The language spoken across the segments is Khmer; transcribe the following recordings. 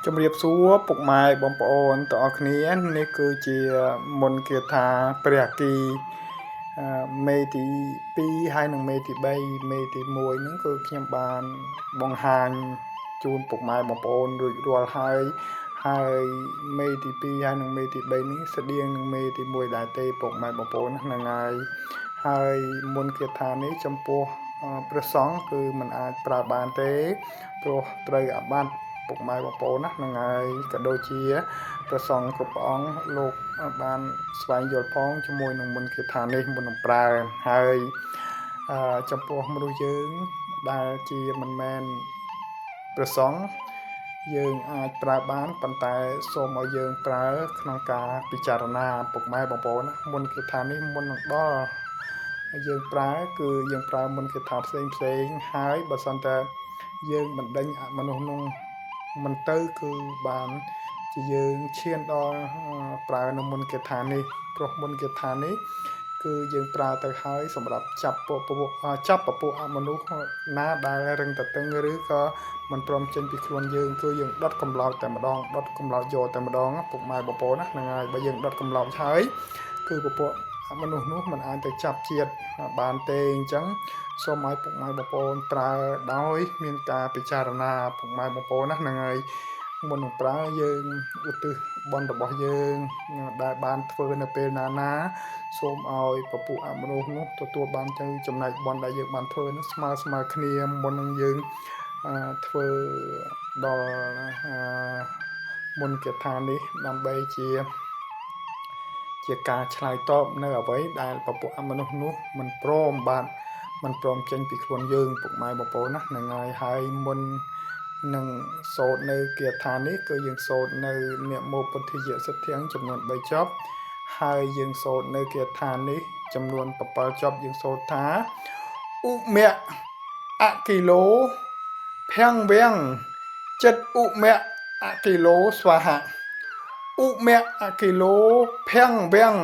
ជំរាបសួរពុកម៉ែបងប្អូនទាំងអស់គ្នានេះគឺជាមន្តគាថាព្រះអគីមេទី2ហើយនិងមេទី3មេទី1ហ្នឹងគឺខ្ញុំបានបង្ហាញជូនពុកម៉ែបងប្អូនរួចរាល់ហើយហើយមេទី2ហើយនិងមេទី3នេះស្តៀងនឹងមេទី1ដែរទេពុកម៉ែបងប្អូនហ្នឹងហើយហើយមន្តគាថានេះចំពោះព្រះសង្ឃគឺมันអាចប្រើបានទេព្រោះត្រូវអាបត្តិពុកម៉ែបងប្អូនណាហ្នឹងហើយក៏ដូចជាព្រះសង្ឃគ្រប់ព្រះអង្គលោកបានស្វែងយល់ផងជាមួយនឹងមន្តគាថានេះមុននឹងប្រើហើយចំពោះមនុស្សយើងដែលជាមិនមែនព្រះសង្ឃយើងអាចប្រើបានប៉ុន្តែសូមឲ្យយើងប្រើក្នុងការពិចារណាពុកម៉ែបងប្អូនណាមន្តគាថានេះមុននឹងដល់យើងប្រើគឺយើងប្រើមន្តគាថាផ្សេងផ្សេងហើយបើសិនតែយើងបណ្ដេញអមនុស្សនោះមិនទៅគឺបានជាយើងឈានដល់ប្រើនៅមន្តគាថានេះព្រោះមន្តគាថានេះគឺយើងប្រើទៅហើយសម្រាប់ចាប់ពពួកចាប់ពពួកអមនុស្សណាដែលរឹងតឹងឬក៏មិនព្រមចេញពីខ្លួនយើងគឺយើងដុតកំឡោចតែម្ដងដុតកំឡោចយកតែម្ដងពុកម៉ែបងប្អូនណាហ្នឹងហើយបើយើងដុតកំឡោចហើយគឺពពួកមនុស្សនោះមិនអាចទៅចាប់ជាតិបានទេអញ្ចឹងសូមឲ្យពុកម៉ែបងប្អូនប្រើដោយមានការពិចារណាពុកម៉ែបងប្អូនណាហ្នឹងហើយមុននឹងប្រើយើងឧទ្ទិសបុណ្យរបស់យើងដែលបានធ្វើនៅពេលណាណាសូមឲ្យពពួកអមនុស្សនោះទទួលបានទៅចំណែកបុណ្យដែលយើងបានធ្វើនោះស្មើស្មើគ្នាមុននឹងយើងធ្វើដល់មន្តគាថានេះដើម្បីជាជាការឆ្លើយតបនៅអ្វីដែលពពួកអមនុស្សនោះមិនព្រមបាទមិនព្រមចេញពីខ្លួនយើងពុកម៉ែបងប្អូនណាហ្នឹងហើយហើយមុននឹងសូត្រនៅគាថានេះគឺយើងសូត្រនៅនមោពុទ្ធិយសិទ្ធិចំនួន3ចប់ហើយយើងសូត្រនៅគាថានេះចំនួន7ចប់យើងសូត្រថាឧមៈអគិលោភំវំចិត្តឧមៈអគិលោស្វាហៈឧមៈអគិលោភំវំ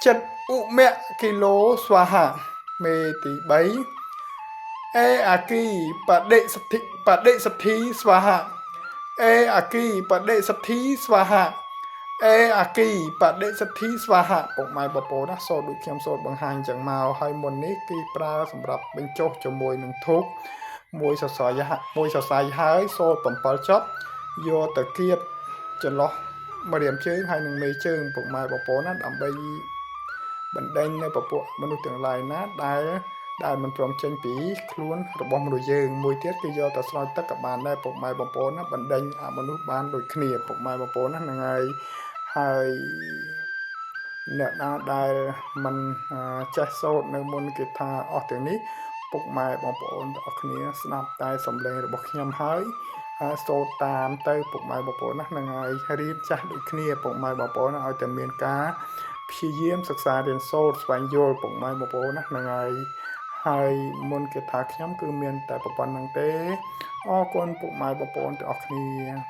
ចិត្តឧមៈគិលោស្វាហៈមេទី3អេអាគីបដិសទ្ធិបដិសទ្ធិស្វាហៈអេអាគីបដិសទ្ធិស្វាហៈអេអាគីបដិសទ្ធិស្វាហៈពុកម៉ែបងប្អូនណាសូត្រដូចខ្ញុំសូត្របង្ហាញចឹងមកហើយមុននេះគេប្រើសម្រាប់បញ្ចុះជាមួយនឹងធូបមួយសរសៃមួយសរសៃហើយសូត្រ7ចប់យកទៅគៀបចន្លោះម្រាមជើងហើយនឹងមេជើងពុកម៉ែបងប្អូនណាដើម្បីបណ្ដេញនៅពពួកមនុស្សទាំងឡាយណាដែលមិនព្រមចេញពីខ្លួនរបស់មនុស្សយើងមួយទៀតគឺយកទៅស្រោចទឹកក៏បានដែរពុកម៉ែបងប្អូនណាបណ្ដេញអមនុស្សបានដូចគ្នាពុកម៉ែបងប្អូនណាហ្នឹងហើយហើយអ្នកណាដែលមិនចេះសូត្រនៅមុនគេថាអស់ទាំងនេះពុកម៉ែបងប្អូនទាំងអស់គ្នាស្ដាប់តែសំឡេងរបស់ខ្ញុំហើយសូត្រតាមទៅពុកម៉ែបងប្អូនណាហ្នឹងហើយរៀនចាស់ដូចគ្នាពុកម៉ែបងប្អូនឲ្យតែមានការព្យាយាមសិក្សារៀនសូត្រស្វែងយល់ពុកម៉ែបងប្អូនណាហ្នឹងហើយហើយមុនគេថាខ្ញុំគឺមានតែប៉ុណ្្នឹងទេអរគុណពុកម៉ែបងប្អូនទាំងអស់គ្នា។